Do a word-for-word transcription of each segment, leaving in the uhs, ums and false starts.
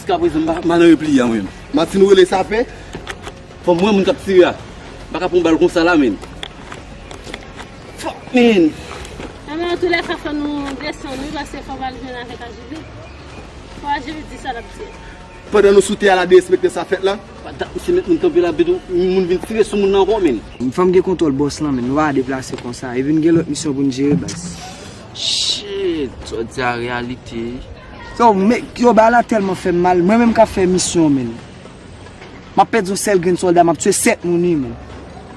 Jiskaprezan, m pa, m pa nan repli a, mwen. Martin rele sapè. Fò m wè moun k ap tire a. M pa ka pran bal konsa la, men. Fuck, man. Anben, antoulèka, fò nou desann, wi, paske fò m al jwenn avèk Ajivit. Fò Ajivit di sa l ap di. Pandan nou sou tè a la, derespektan sa fèt la. Patat, misye met moun kanpe la, bit moun vin tire sou moun nan ankò, men. Fò m gen kontwòl bòs lan, men. Nou pa deplase konsa. E vin gen lòt misyon pou n jere, baz. Shit, sa w di a reyalite. Yo, men, yo, bagay la tèlman fè m mal. Mwen menm k ap fè misyon, men. M ap pèdi yon sèl grenn sòlda, m ap tiye sèt moun, wi, men.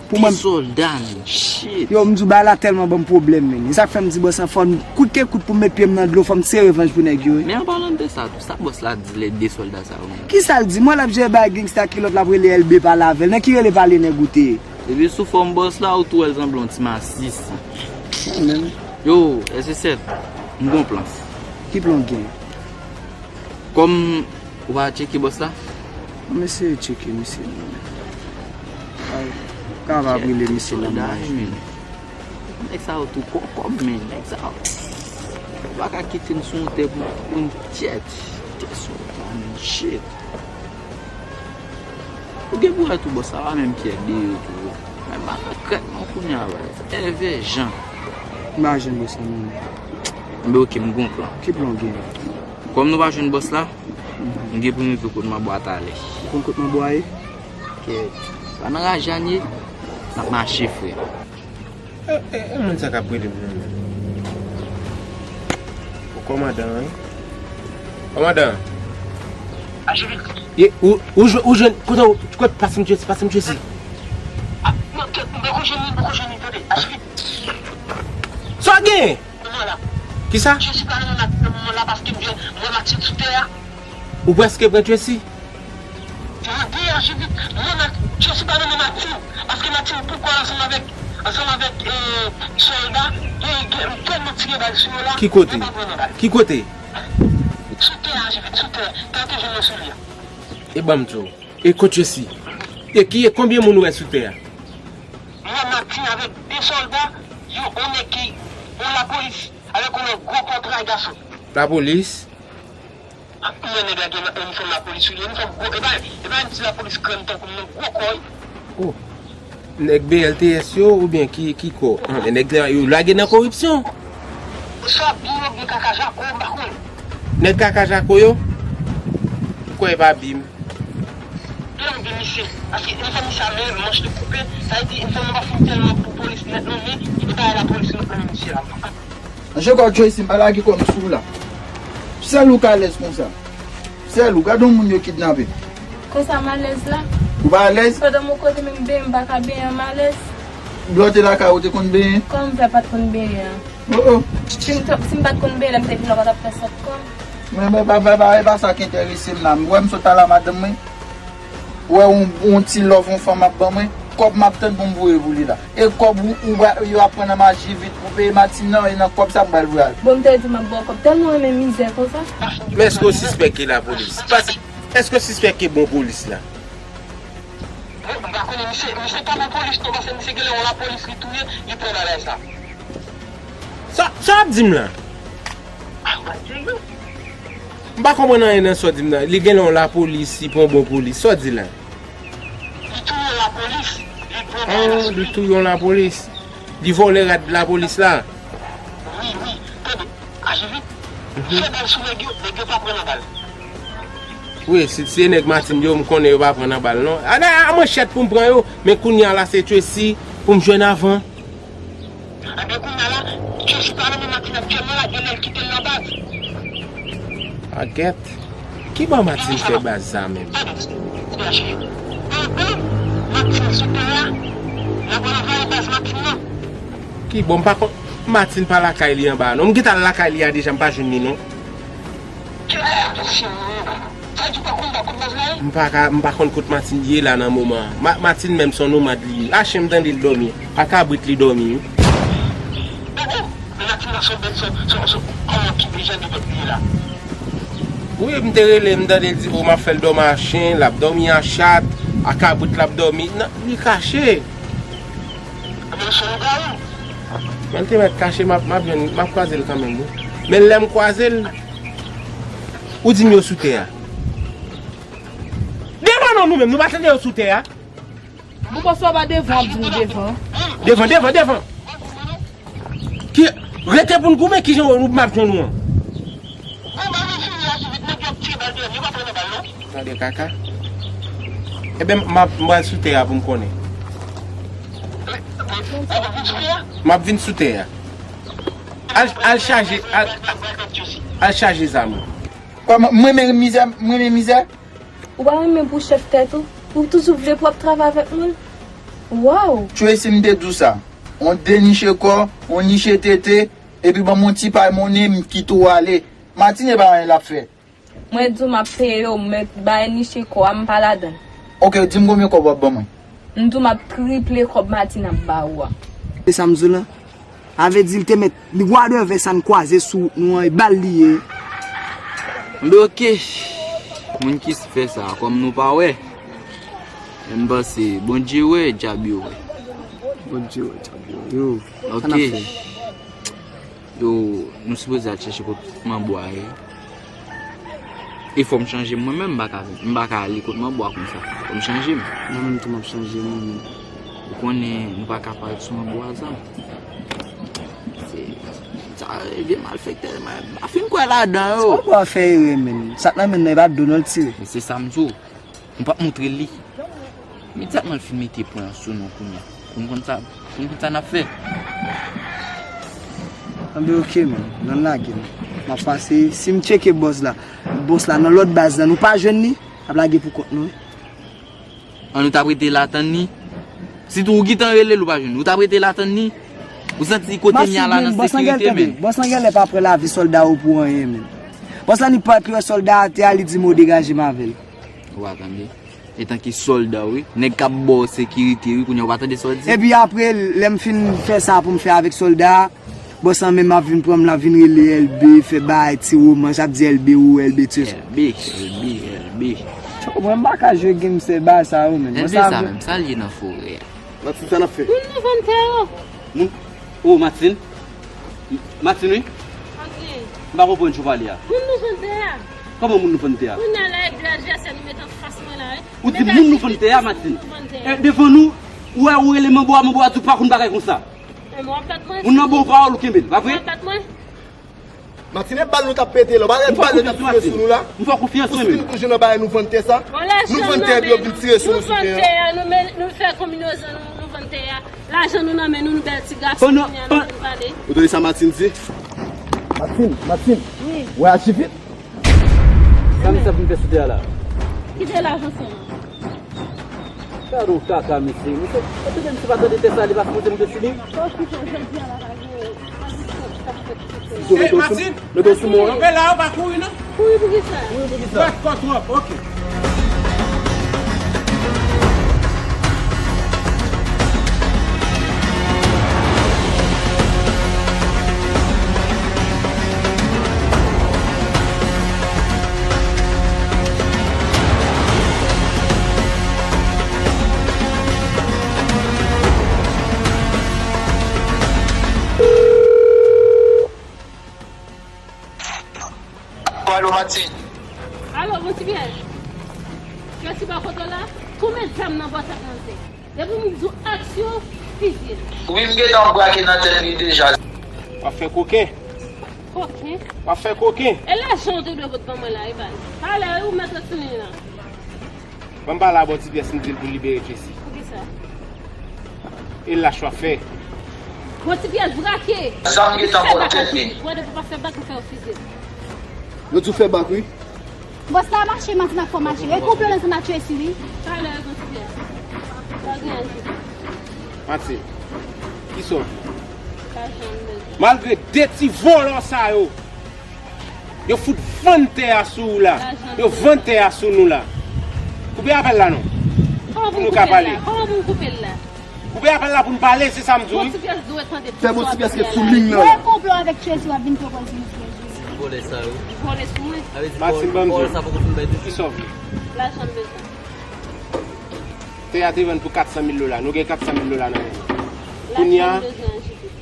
Pou mwen. Ki sòlda, men? Shit. Yo, m di w, bagay la tèlman ban m pwoblèm, men. E sa k fè m di bòs lan, fò m kout ke kout pou m met pye m nan dlo, fò m tire revanj pou nèg yo, wi. Men an palan de sa tou, sa bòs la di lè de sòlda sa yo, men? Kisa l di? Mwen l ap jere bagay gangsta ki lòt l ap rele L B pale avè l. Nan ki rele pale nèg ou te ye? Depi sou fòm bòs la, ou tou wè l sanble yon ti masis. Mwen menm. Yo, S S sèt, m gon plan. Ki plan w gen? Kòm ou pa tcheke bòs la? Mwen eseye tcheke misye, non, men. Ay, ka va brile misye nan maj. Nèg sa yo tou kòkòb, men nèg sa yo. Ou pa ka kite n sou yon tè pou, pou n tchèt. Tè sou yon tè, men shit. Ou gen pou wè tou, bòs la pa menm fyè de yo tou. Men m pa konkrètman kounye a, baz. Èvè Jan. M pa jwenn bòs la, non. Enben, oke, m gon plan. Ki plan w gen? Kòm nou pa jwenn bòs la, m gen pou m rive kot Manbwa talè. Ou konn kot Manbwa ye? Kèt. Pa nan raje a n ye, n ap mache, frè. E, e, e moun sa k ap rele m nan men. O kòmandan, wi. Kòmandan. Aje vit. Ye, ou, ou jwe, ou jwenn, kote w, kote, pase m Jesi, pase m Jesi. A, non, tèt, m poko jwenn li, m poko jwenn li, tande. Aje vit. Sa w gen? Moman la. Kisa? Jesi pa nan men Matin nan moman la paske m jwenn, mwen Matin sou tè a. Ou prèske pran Tracy? Tande, aje vit. Mwen, Jesi pa nan men Matin. Paske Matin poko ansanm avèk, ansanm avèk, eh, sòlda. Yo, yo, yo tèlman tire bal sou yo la. Ki kote? Yo pa pran nan bal. Ki kote? Sou tè a, aje vit, sou tè a. Tande, jwenn mwen sou li a. E ban m di w. E kot Tracy? E ki, e konbyen moun ou wè sou tè a? Mwen, Matin avèk de sòlda, yo, yon nèg ki, yon lapolis, avèk yon lòt gwo kò tray gason. Lapolis? M wè nèg la gen yon unifòm lapolis sou li, unifòm gwo, e pa, e pa yon ti lapolis grann tankou m non, gwo kò, wi. Oh. Nèg B L T S yo oubyen ki, ki kò? Men nèg yo lage nan koripsyon. Swa bim oubyen kaka jako, m pa konnen. Nèg kaka jako yo? M kwè e pa bim. Lè m di misye, paske m fè misye a men manch li koupe, sa vle di m fè m pa fin tèlman pou polis nèt non, men e pa lapolis nèt non misye la. An je kò Tracy, m pa lage kò m sou ou la. Sèl ou k alèz konsa. Sèl ou, gade yon moun yo kidnape. Konsa m alèz la. Ou pa alèz? Pandan m kote menm benyen m pa ka benyen, m alèz. Lè w te lakay ou te konn benyen? Kòman m fè pa t konn benyen an? Oh, oh. Si m t-, si m pa t konn benyen, lè m te vin la, w pa t ap fè sòt kò m. Men, men, pa, pa, pa, e pa sa k enterese m la. M wè m sot pale a madanm mwen. Ou wè yon, yon ti love yon fanm ap ban mwen. Kòb m ap tann pou m voye pou li la. E kòb ou, ou ba, yo ap pran nan maji vit pou peye Matin nan, e nan kòb sa m pral voye al. Bon, m te di m ap ba w kòb tèlman w renmen mizè konsa. Men èske w sispèk ke lapolis? Pas, èske w sispèk ke bon polis la? Bon, m pa konnen misye, misye pa bon polis non, paske misye genlè yon lapolis li touye, li pran bagay sa. Sa, sa w ap di m la? Ah, m pa di nou. M pa konprann anyen nan sa w di m nan. Li genlè yon lapolis, li pran bon polis. Sa w di la? Li touye yon lapolis, li pran bagay nan sou li. Oh, li touye yon lapolis. Li vòlè rad lapolis la. Wi, wi. Tande, aje vit. Fè bal sou nèg yo, nèg yo pa pran nan bal. Wi, si se nèg Matin yo, m konnen yo pa pran nan bal non. A, a, a manchèt pou m pran yo, men kounye a la se Tracy pou m jwenn avan. Enben kounye a la, Tracy pa nan men Matin aktyèlman la, genlè l kite l nan baz. A gèt. Ki bò Matin fè baz sa menm? Enben, Matin sou tè a, n ap anvayi baz Matin nan. Ki bò, m pa konn, Matin pa lakay li anba a non. M gentan al lakay li a deja, m pa jwenn li non. Kè, si moun. Sa di pa konn pa kote baz la ye? M pa ka, m pa konn kot Matin ye la nan moman an. Ma-, Matin menm se yon nomad li ye. A chen m tande l dòmi. A kabrit li dòmi wi. Bebe, men Matin nan se yon bèt, se, se, se, kòman ki jan de bèt li ye la? Wi, m te rele, m tande l di, o, m ap fè l dòmi a chen, l ap dòmi a chat, a kabrit l ap dòmi. Nan, li kache. Ebyen, se lougawou. Men l te mèt kache, m ap, m ap jwenn, m ap kwaze l kanmenm wi. Men lè m kwaze l, ou di m yo sou tè a. Nou menm, nou pa tande yo sou tè a? Bon, pastè, w pa devan, ap di nou devan. Devan, devan, devan. Ki, rete pou n goumen, kijan w, m ap jwenn ou an? Tande kaka. Ebyen, m ap, m pral sou tè a pou m konnen. M ap vin sou tè a. Al, al chaje, al, al chaje zam ou. Kòman, mwen renmen mizè, mwen renmen mizè. Ou pa renmen pou chèf tèt ou? Ou toujou vle pou w ap travay avèk moun? Waw! Tchwe si m te di w sa. On deniche kò, on niche tete, epi ban m on ti pay monnen, m kite w ale. Matine pa anyen l ap fè. Mwen di w m ap peye yo, men bay niche kò a, m pa ladan l. Oke, di m konbyen kòb w ap ban mwen. M di w m ap triple kòb Matine ap ba ou a. Se sa m di w la? Sa vle di l te mèt li gwadè vè sa n kwaze sou wout nou an, e bal li ye. Anben oke. Moun ki fè sa, kòm nou pa wè, men m panse Bondye wè, dyab yo wè. Bondye wè, dyab yo wè. Yo, sa n ap fè? Yo, nou sipoze al chèche kot manbo a ye. E fò m chanje m mwen menm, m pa ka, m pa ka ale kot manbo a konsa. Fò m chanje m. Mwen menm tou m ap chanje m mwen menm. Ou konnen nou pa ka parèt sou manbo a zam. Se, sa, vye malfektè, m pa fin kwè ladan yo. Manbo a fè erè, menn. Sa k nan men l nan, e pa Donald tire. E se sa m di w. Nou p ap montre li. Imedyatman l fin mete pwen an sou nou kounye a. Pou n konn sa, pou n konn sa n ap fè. Anben oke, menn. Ann lage l. M ap pase, si m tcheke bòs la, bòs la nan lòt baz la, nou pa jwenn li, l ap lage pou kont nou wi. An nou t ap rete la tann li. Sitou ou gentan rele l ou pa jwenn li. Ou t ap rete la tann li. Ou santi kote m ye a la nan sekirite, menn. Bòs lan genlè pa pran lavi sòlda yo pou anyen, menn. Bòs lan li pa t wè sòlda atè a, li di m ou degaje m avè l. Ou pa tande? Etanke sòlda wi, nèg k ap ba w sekirite wi, kounye a ou pa tande sa w di? Epi apre, lè m fin fè sa pou m fè avèk sòlda a, bòs lan menm ap vin pran m, l ap vin rele L B, fè bagay, ti womans, ap di L B ou, L B ti. L B, L B, L B. Tchò, mwen m pa ka jwe game se bagay sa yo, menn. L B sa menm, sa l ye nan forè a? Martine, sa n ap fè? Moun nou vann tè yo. Moun? Oh, Martine? Martine, wi? Antre. M pa konprann sa w pale a. Moun nou vann tè a. Kòman moun nou vann tè a? Kounye a la, e de advèsè nou mete anfas mwen la, wi. Ou di moun nou vann tè a, Martine. E devan nou, ou wè, ou rele manbo a, manbo a di w pa konn bagay konsa. Moun nan ba w pawòl, ou kenbe l, pa vre? Ou ap bat mwen? Martine, bal nou t ap pete la, ou pa wè bal yo t ap tire sou nou la? M fè w konfyans, mwen menm. Ou fin jwenn nan bagay nou vann tè sa? Nou vann tè epi yo vin tire sou nou sou tè a. Nou vann tè a, nou men, nou fè konbinezon, nou, nou vann tè a. Lajan nou nan men nou, nou bèl ti gason, kounye a nou vin pale. Ou tande sa Martine di? Martine, Martine. Wi. Ou aji vit. Sa misye ap vin fè sou tè a la? Kite lajan sa non. Gade yon kaka, mesye. Mesye, ou tande misye pa tande tè sa, li pa sipoze monte sou li. Sa w kite jodi a la, pa gen. Hey, Martine! Mete w sou mwen. Kanpe la, ou pa kouri, non? Kouri pou ki sa? Kouri pou ki sa? Bat kò twòp, oke. Alo, Martine. Alo, Bon Ti Pyès. Jesi bò kote w la? Tou met zam nan bò tèt nan zè. Depi m di w aksyon, fizye l. Wi, m gentan brake nan tèt li deja. W ap fè koken. Koken? W ap fè koken. E lajan w te dwe pot ban mwen la, e ba l. Talè, wi, ou mèt retounen la. Ban m pale a Bon Ti Pyès, m di l pou libere Jesi. Poukisa? E lach w ap fè. Bon Ti Pyès brake. Zam gentan bò tèt li. Ou wè depi w pa fè bak, m fè w fizye l. Yo di w fè bak, wi. Bòs la mache, Martine ap fè w mache. E konplo nan zam ak Jesi, wi. Talè, Bon Ti Pyès. Pa gen anyen. Martine, kisa w di? Lajan m bezwen. Malgre de ti vòlò sa yo, yo fout vann tè a sou ou la. Yo vann tè a sou nou la. Koupe apèl la non. Pou nou ka pale. Kòman pou m koupe l la? Koupe apèl la pou n pale, se sa m di w wi. Bon Ti Pyès dwe tande. Fè Bon Ti Pyès ret sou liy nan. Mwen konplo avèk Jezi, w ap vin pran pòz misye. Ki vòlè sa yo? Vòlè sou mwen. Martine, ban m di w. Kisa w vle? Lajan m bezwen. Tè a te vann pou kat san mil dola. Nou gen kat san mil dola nan men nou. Kounye a,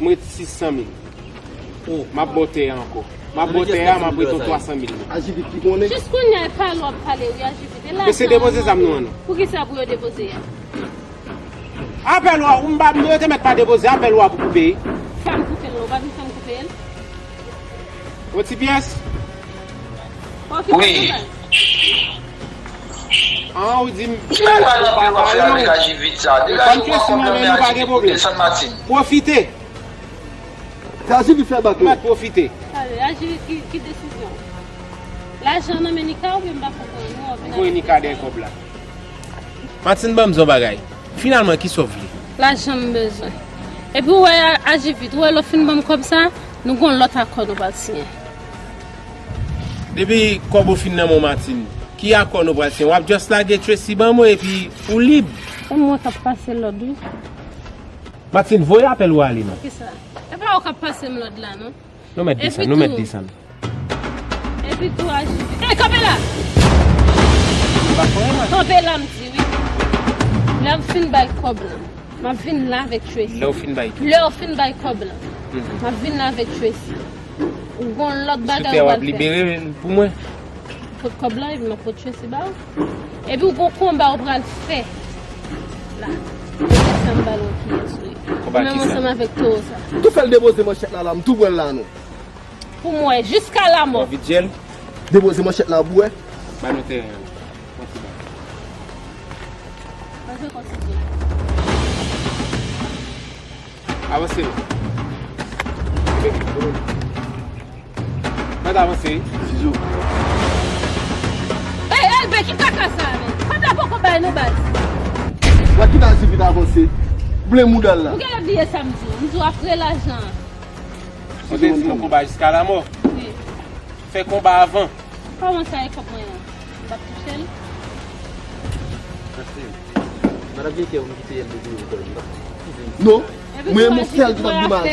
m ret sis san mil. M ap ba w tè a ankò. M ap bò tè a, m ap prete w twa san mil. Ajivit ki konnen. Jis kounye a, e pale w ap pale, wi, Ajivit. E lajan an. Mesye, depoze zam nou an non. Poukisa pou yo depoze a? Apèl w a, ou m pa, yo te mèt pa depoze, apèl w a pou koupe. Fè m koupe l non, ou pa vin fè m koupe l. Yon ti pyès? Wi. An, ou di m. Ki bagay anpil w ap fè avèk Ajivit sa? Degaje w pran kòb lan, men Ajivit pou desann Matin. Pwofite. Sa Ajivit fè bak yo. Mèt pwofite. Tande, Ajivit ki, ki desizyon. Lajan nan men Nika oubyen m pa konprann ou, w ap vin avèk Nika dèyè kòb la. Matin, ban m di yon bagay. Finalman, kisa w vle? Lajan m bezwen. Epi w wè, Ajivit, ou wè lè w fin ban m kòb sa, nou gon lòt akò nou pral siyen. Depi kòb ou fin nan men w, Matin, ki akò nou pral siyen? W ap just lage Tracy ban mwen epi ou lib. Se mwen k ap pase lòd, wi. Matin, voye apèl ou ale non. Kisa? E pa ou k ap pase m lòd la, non. Nou mèt desann, nou mèt desann. Epi tou, Ajivit. Ey, kanpe la! Kanpe la, m di, wi. Lè m fin bay kòb lan, m ap vin la avèk Tracy. Lè w fin bay ki? Lè w fin bay kòb lan, m ap vin la avèk Tracy. Ou gon lòt bagay w pral fè. Sou tè w ap libere pou mwen. Pot kòb lan, epi m ap pot Tracy ba ou. Epi ou gon konba ou pral fè la. Ou fè sa m ba l yon kiyès, wi. Konba kisa? Menm ansanm avèk towo sa. Tou fè l depoze manchèt la la, m tou pran l la non. Pou m wè, jiska lamò. Ou anvi dyèl? Depoze manchèt la pou wè. Ba nou teren an. Kontinye. Mwen vle kontinye. Avanse non. Mèt avanse wi. Zizou. Ey, Elbe, ki kaka sa a menm? Kòb la poko bay non baz. Wè ki baz li vin avanse. Blen mouda l la. Ou genlè bliye sa m di w. M di w apre lajan an. Ou te di nou konba jiska lamò. Wi. Fè konba avan. Kòman sa e kòb mwen an? M p ap touche l? Madanm gen kè ou m kite Elbe pou nou kòb li. Non. Mwen, mwen sèl ki t ap di m a di.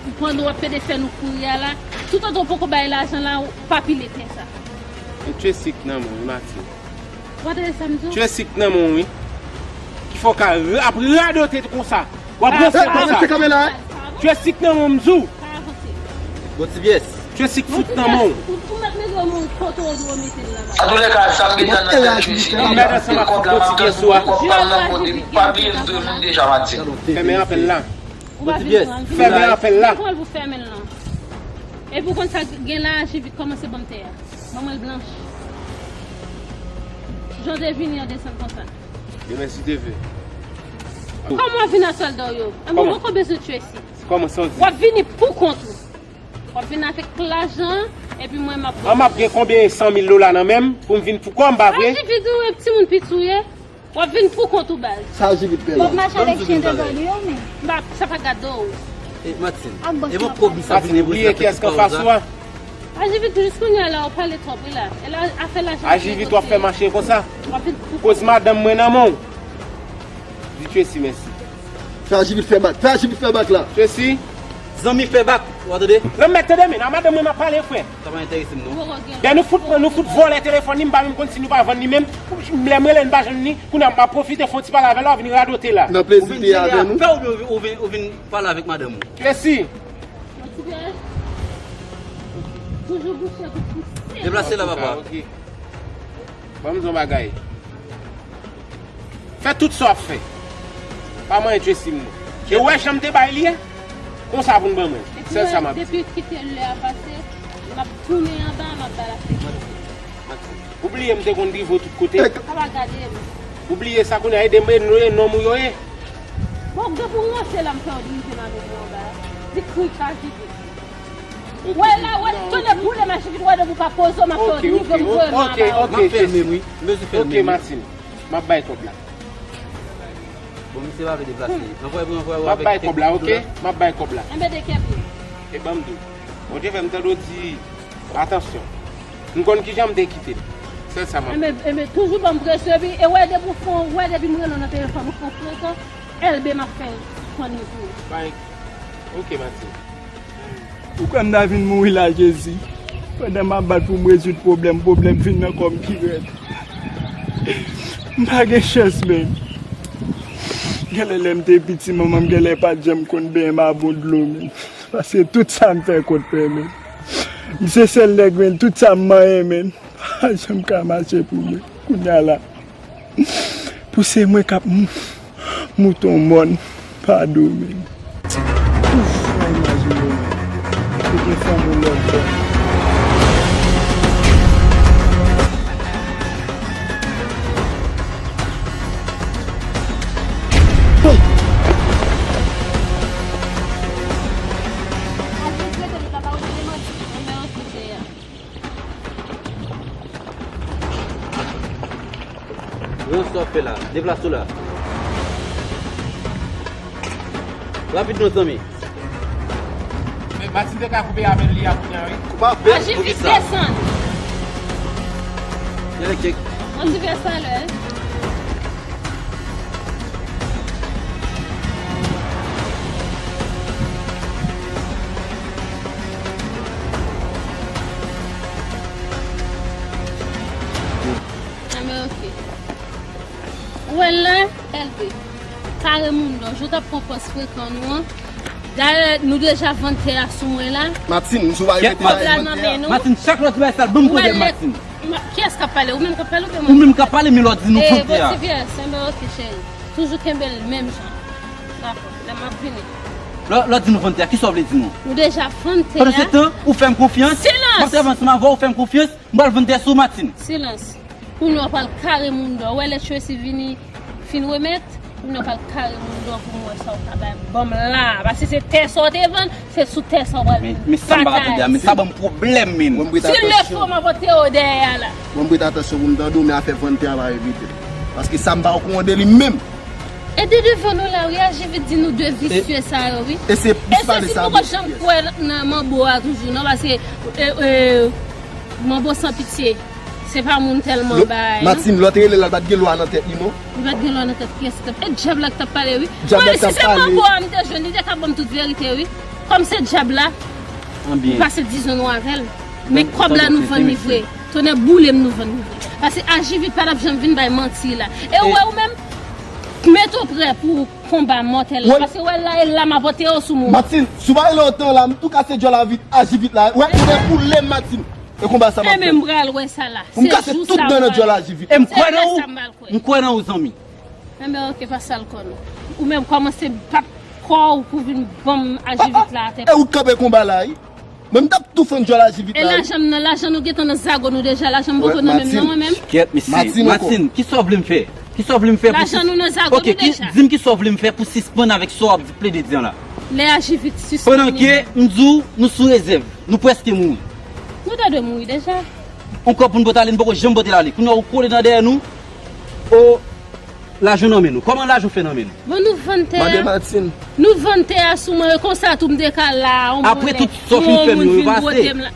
Ou pandan w ap pede fè nou kouri a la, toutotan w poko bay lajan la, ou pa pile tè sa. E Tracy k nan men w wi, Matin. Ou pa tande sa m di w? Tracy k nan men w wi. Ki fè w ka ra-, ap radote konsa. W ap ranse konsa. Tracy k nan men w m di w. Bon ti pyès. Tracy k fout nan men w. Ou, ou mèt mete w kote w dwe mete l la. Antoulèka, sa m gen nan tèt mwen, se kòb la m ap tann pou kòb pa m nan kote m. Pa bliye m di w deja, Matin. Fèmen apèl la. Ou pa vin pran l. Fèmen apèl la. Pran l pou fèmen l lan. Epi w konn sa gen la, Ajivit kòmanse ban m tè a. Ban mwen l blanch. Jan w te vini an desann konsa. Demen si Dye vle. Kòman w ap vin ak sòlda w yo? Mwen poko bezwen Tracy. Kòman sa w di? W ap vini pou kont ou. W ap vin avèk lajan an, epi mwen m ap. An m ap gen konbyen san mil dola nan men m pou m vin pou kò m, pa vre? Ajivit ou e timoun piti w ye. W ap vin pou kont ou baz. Sa Ajivit fè la? W ap mache avèk chen devan li yo menm. M pa, sa pa gade w. E Matin. E bon kòb sa vin e bliye kiyès k anfas ou a? Ajivit jis kounye a la w pale twòp wi la. E la afè lajan. Ajivit w ap fè mache konsa. W ap vin pou kont. Koz madanm mwen nan men w. Di Tracy mèsi. Fè Ajivit fè bak. Fè Ajivit fè bak la. Tracy. Zanmi fè bak. Ou tande? Lanmèd tande men, a madanm mwen m ap pale frè. Sa pa enterese m non. Dè nou fout pran, nou fout vòlè telefòn li, m pa menm konn si nou pa vann li menm. Lè m rele n pa jwenn li, kounye a m ap pwofite fè yon ti pale avè l, w ap vin radote la. Nan plezi te avè nou. Ou vin jere afè w oubyen ou vin, ou vin pale avèk madanm ou? Tracy. Toujou bouche pou pouse. Deplase la papa. Ok. Ban m di yon bagay. Fè tout sa w ap fè. Pa manyen Tracy m non. E w wè jan m te bay li a? Konsa pou n ban mwen. Sèl sa m ap di. Depi kite lè a pase, m ap tounen anba, m ap ba l afè. Ou bliye m te konn drive w tout kote? Sa pa gade m. Ou bliye sa kounye a, e de, e non, e nonm ou yo ye. Bon, depi w ranse la, m fè w drive m avèk ou anba a. Di krik pa vide. Wè la, wè, tande boule mache vit, wè depi w pa poze w, m ap fè w drive m voye m anba a. M ap fèmen wi. M bezwen fèmen wi. Ok, Matin. M ap bay kòb la. Bon, misye pa vle deplase. Anvoye pou anvoye w avèk kèk dola. M ap bay kòb la, ok? M ap bay kòb la. Enben, de kèk dola. E ban m di w. Bondye fè m tande w di, atansyon. M konn kijan m te kite l. Sèl sa m ap di. Enben, enben, toujou ban m presyon, epi, e wè, depi w fè, wè, depi m rele w nan telefòn, ou fè frekan, Elbe m ap fè konn li pou ou. Bay. Ok, Matin. Ou kwè m ta vin mouri la, Jezi? Pandan m ap bat pou m rezoud pwoblèm, pwoblèm vin nan kò m pi rèd. M pa gen chans, menm. Genlè lè m te piti, manman m genlè pa t janm konn benyen m a bon dlo, menm. Paske tout sa m fè kont mwen, menm. M se sèl nèg, men, tout sa m manyen, men, pa janm ka mache pou mwen. Kounye a la, pou se mwen k ap mou-, moute yon mòn pa do, men. Ouf, pa imajine w, men. Ou gen fanm ou lòt bò. Yon sa w ap fè la. Deplase w la. Rapid non, zanmi. Men Martine te ka koupe avè l li a kounye a, wi. Koupe avè l? Aji vit, desann. Gen lè kèk. On ti vès talè. Ah, men ok. Ou wè l la, L V. Kare moun nan, jan w t ap pran pòz frekan nou an. Dayè, nou deja vann tè a sou mwen la. Martine, m sou va rete la. Kòb la nan men nou. Martine, chak lè w di bagay sa, ban m kote m, Martine. Ma-, kiyès k ap pale? Ou menm k ap pale oubyen mwen? Ou menm k ap pale, men lè w di nou vann tè a. Eh, bon, ti vyès, enben, ok, cheri. Toujou kenbe l menm jan. Dakò, lè m ap vini. Lè, lè w di nou vann tè a, kisa w vle di nou? Nou deja vann tè a. Pandan se tan, ou fè m konfyans. Silans! M ap travay ansanm avè w, ou fè m konfyans. M pral vann tè sou Martine. Silans. Kounye a w pral kare moun dò. Ou wè lè Tracy vini, fin remèt, kounye a w pral kare moun dò pou m wè sa w ka bay ban m la. Paske se tè sa w te vann, se sou tè sa w pral vin pataje. Men, men sa m pa ka tande a, men sa ban m pwoblèm, men. Si l le fo, m ap pote w dèyè a la. Mwen m prete atansyon pou m tande w, men afè vann tè a pa repete. Paske sa m pa okouran de li menm. E de devan nou la, wi, Aji vit di nou de visye sa yo, wi. E se plis pale sa, si m poko janm kwè nan manbo a toujou, non, paske, e, e, manbo san pitye. Se pa moun tèlman bay, non. Martine, lòt rele la, l pa t gen lwa nan tèt li, non. Li pa t gen lwa nan tèt kiyès ki t ap, e dyab la ki t ap pale, wi. Dyab la ki t ap pale. Mwen, si se manbo a m te jwenn, li te ka ban m tout verite, wi. Kòm se dyab la, li pase dizon nou avè l. Men kòb la nou vann li vre. Tonnè boule m nou vann li vre. Paske Aji vit pa t ap janm vin bay manti la. E ou wè ou menm, mete w prè pou konba mòtèl la. Paske wè la, e la m ap pote yo sou moun. Martine, si w pa rele otan la, m tou kase djòl a vit, Aji vit la. Wè, tonnè boule m, Martine. E konba sa m ap fè. Enben, m pral wè sa la. Pou m kase tout dan nan djòl Aji vit. E m kwè nan ou. M kwè nan ou, zanmi. Enben, ok, pa sal kò nou. Ou menm kòmanse bat kò w pou vin ban m Aji vit la atè. E ou k kanpe konba la, wi. Mwen, m t ap tou fann djòl Aji vit la, wi. E lajan m nan, lajan nou gentan nan zago nou deja, lajan m poko nan men m, non, mwen menm. Kèt, mesye. Martine, kisa w vle m fè? Kisa w vle m fè pou sis-, lajan nou nan zago nou deja. Ok, di m kisa w vle m fè pou sispann avèk sa w ap di, plede di an la. Lè Aji vit sispann. Pandan ke m di w, nou sou rezèv. Nou prèske mouri. Nou ta dwe mouri deja. Yon kòb pou n pote ale, n poko janm pote l ale. Kounye a ou kole nan dèyè nou. O, lajan nan men nou. Kòman lajan fè nan men nou? Bon, nou vann tè a. Mande Martine. Nou vann tè a sou mwen, e konsa tou m te ka la, on bon lè. Apre tout sa w fin fè m yo, yo pase.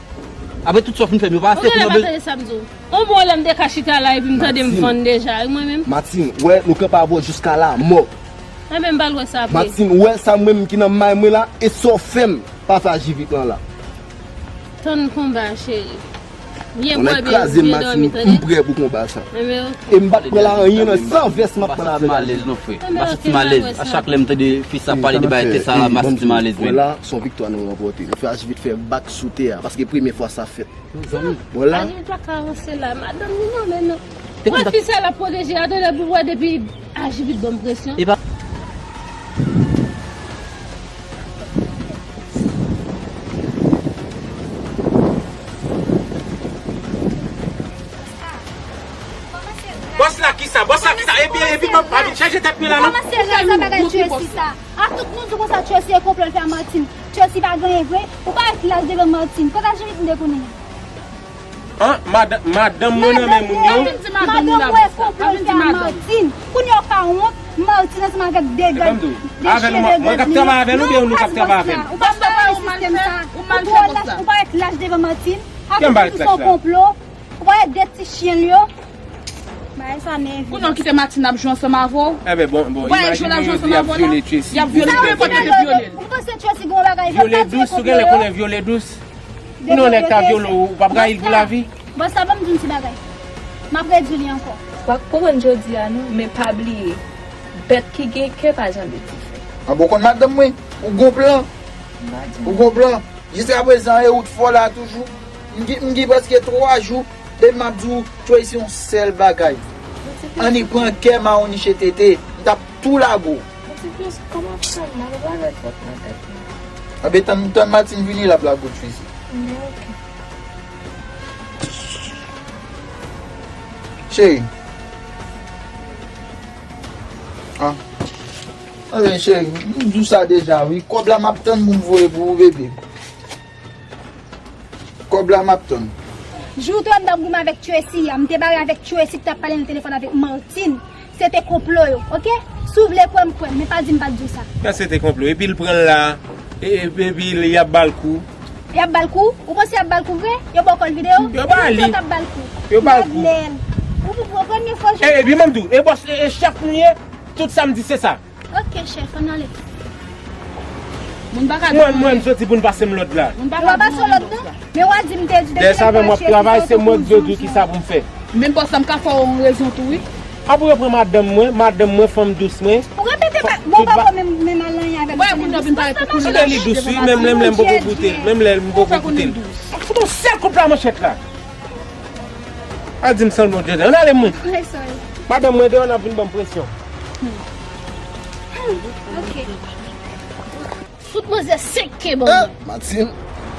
Apre tout sa w fin fè m yo pase, kounye a pa tande sa m di w. On bon lè m te ka chita la, epi m tande m vann deja, e mwen menm? Martine, wè, nou kanpe avè w jiska lamò. Enben, m pral wè sa apre. Martine, wè sa mwen menm ki nan may mwen la, e sa w fè m pa fè Aji vit lan la. Tann konba, cheri. Byen bwè, byen, byen dòmi, tande? M prè pou konba sa. Enben, ok. E m pa t pran la anyen nan, san vès m ap pran la avè l. M pa santi m alèz non, frè. M pa santi m alèz. A chak lè m tande fi sa pale de bagay tè sa la, m pa santi m alèz menm. Wè la, se yon viktwa nou ranpòte. Nou fè Aji vit fè bak sou tè a, paske premye fwa sa fèt. Zanmi. Wè la. Aji vit pa ka avanse la. Madanm li nan men nou. Wè fi sa l ap pwoteje a, tande pou wè depi Aji vit ban m presyon. Epa. Bòs la kisa? Bòs la kisa? Epi, epi, pa vin chaje tèt mwen la, non. Kòmanse rèl sa bagay Tracy sa. A tout moun di konsa Tracy e konplo l fè a Martine. Tracy pa genyen vre. Ou pa wè laj devan Martine. Kote Aji vit m de kounye a? An, madan-, madanm mwen nan men moun yo. Madanm mwen konplo l fè a Martine. Kounye a w pa wont, Martine ansanm avèk de gad, de cheve gad li. Mwen k ap travay avè l oubyen nou k ap travay avè l? Ou pa wè sistèm sa. Ou pa wè laj devan Martine. Kè m ba l klach la. Ou pa wè de ti chen l yo. Bagay sa nève. Kounye a w kite Martine ap jwe ansanm avè w. Enben, bon, bon, imajine yo di y ap vyole Tracy. Y ap vyole l, men kote yo te vyole l? Ou panse Tracy gen yon bagay, vyole dous, ou genlè konnen vyole dous. Kounye a yon nèg ka vyole w, ou p ap rayi l pou lavi. Bòs la, ban m di yon ti bagay. M ap redi li ankò. W ap konprann jodi a, non, men pa bliye, bèt ki gen kè pa janbe dife. A bon, konn madanm mwen, ou gon plan. Ou gon plan. Jiskaprezan, e ou t fò la toujou. M gen, m gen prèske twa jou depi m ap di w, Tracy, yon sèl bagay. Annik pran kè Mawoniche tete, m t ap tou lago. Bon, ti plis, kòman fè m? Mwen pa lè twòp nan tèt mwen. Anben, tann, tann Martine vini, l ap lago Tracy. Men, ok. Cheri. Ah. Anben, cheri, m di w sa deja, wi. Kòb la, m ap tann pou m voye pou ou, bebe. Kòb la, m ap tann. Jou w te wè m t ap goumen avèk Tracy a, m te bare avèk Tracy ki t ap pale nan telefòn avèk Martine. Se te konplo yo, ok? Si w vle kwè m, kwè m, men pa di m pa t di w sa. Sa se te konplo. Epi l pran l la, e, e, epi l, y ap ba l kou. Y ap ba l kou? Ou panse y ap ba l kou vre? Yo ba w kòl videyo? Yo ba li. Yo t ap ba l kou. Yo ba l kou. Gad lè l. Ou, ou, ou, premye fwa je- E, epi m ap di w, e bòs, e, e chèf nou ye, tout sa m di se sa. Ok, chèf, ann ale. Moun pa ka Mwen, mwen, m soti pou n pase m lòd la. Moun pa Ou ka pa pase w lòd, non? Men w a di m te di Dèyè sa avè m w ap travay, se mwen k dwe di w ki sa pou m fè. Menm bòs la, m ka fè w yon rezon tou, wi. Apre yo pran madanm mwen, madanm mwen, fanm dous mwen. Ou repete pa, bon, pa bon, menm, menm al anyen avèk Wè, moun nan vin parèt pou kounye la. Li dous, wi, menm lè m poko goute l, menm lè m poko goute l. Fout yon sèl kout la manchèt la. A di m san bon djèdjè. Ann ale mwen. Madanm mwen deyò, n ap vin ban m presyon. Ok. Fout manzè senk ke ban mwen. Martine,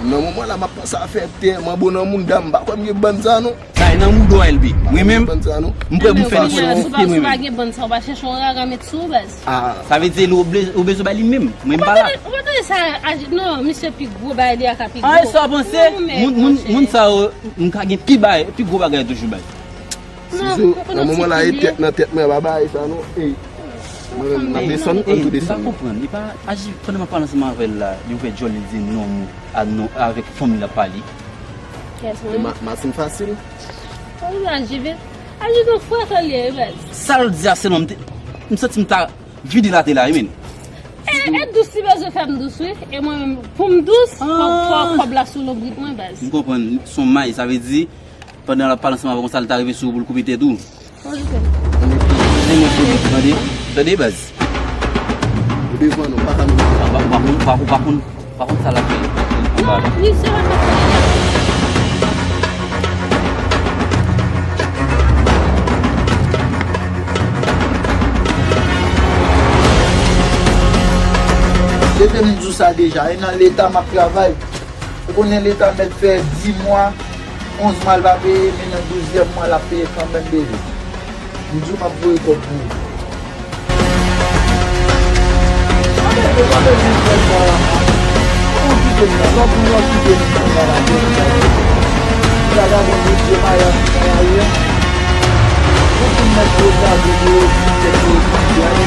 nan moman la, m ap panse a fè tè manbo nan mounda m. M pa kwè m gen bann sa, non. Sa e nan mouda w, L B. Mwen menm, m prè pou fè li sou ou, mwen menm. Ou pa gen bann sa, ou pa chèche yon rara met sou ou, baz. Ah. Sa vle di, ou bezwen bay li menm. Mwen, m pa la. Ou pa tande sa, non, misye pi gwo bagay li a ka pi gwo. Ah, e sa w panse? Moun, moun, moun sa yo, m ka gen pi bagay, pi gwo bagay toujou, baz. Si se nan moman la, e tèt nan tèt mwen, pa bagay sa non. Ey, mwen menm, m ap desann, mwen tou desann. M pa konprann. Li pa aji pandan m ap pale ansanm avè l la, li ouvè djòl li di non, a non, avèk fanmi l ap pale. Kès mwen? Ma-, Martine fasil. Ou aji vit. Aji nan fwa sa li ye, baz. Sa l di a sèlman, m te, m santi m ta vide l atè la, wi, men. E, e dous li bezwen fè m dous, wi. E mwen menm, pou m dous, fò, fò kòb la sou lonbrit mwen, baz. M konprann, s on may, sa vle di, Pandan l ap pale ansanm avè w konsa, li ta rive sou ou pou l koupe tèt ou. Tande, tande, tande, baz. Ou devan nou, pa ka nou. Ou pa, ou pa konn, ou pa, ou pa konn, ou pa konn sa l ap fè anba la. Non, misye pa konn sa l ap fè. Depi m di w sa deja, e nan leta m ap travay. Ou konnen leta mèt fè dis mwa, onz mwa l pa peye, men nan douzyèm mwa l ap peye kanmenm, bebe. M di w m ap voye kòb pou ou. Sa bebe, pa bezwen fè sa la. Ou kite m nan, lòt moun ap kite m nan la, la, la. Sa gade yon mesye mayas nan lari a. Ou konn mèt yo gade yo, yo, yo, yo, yo,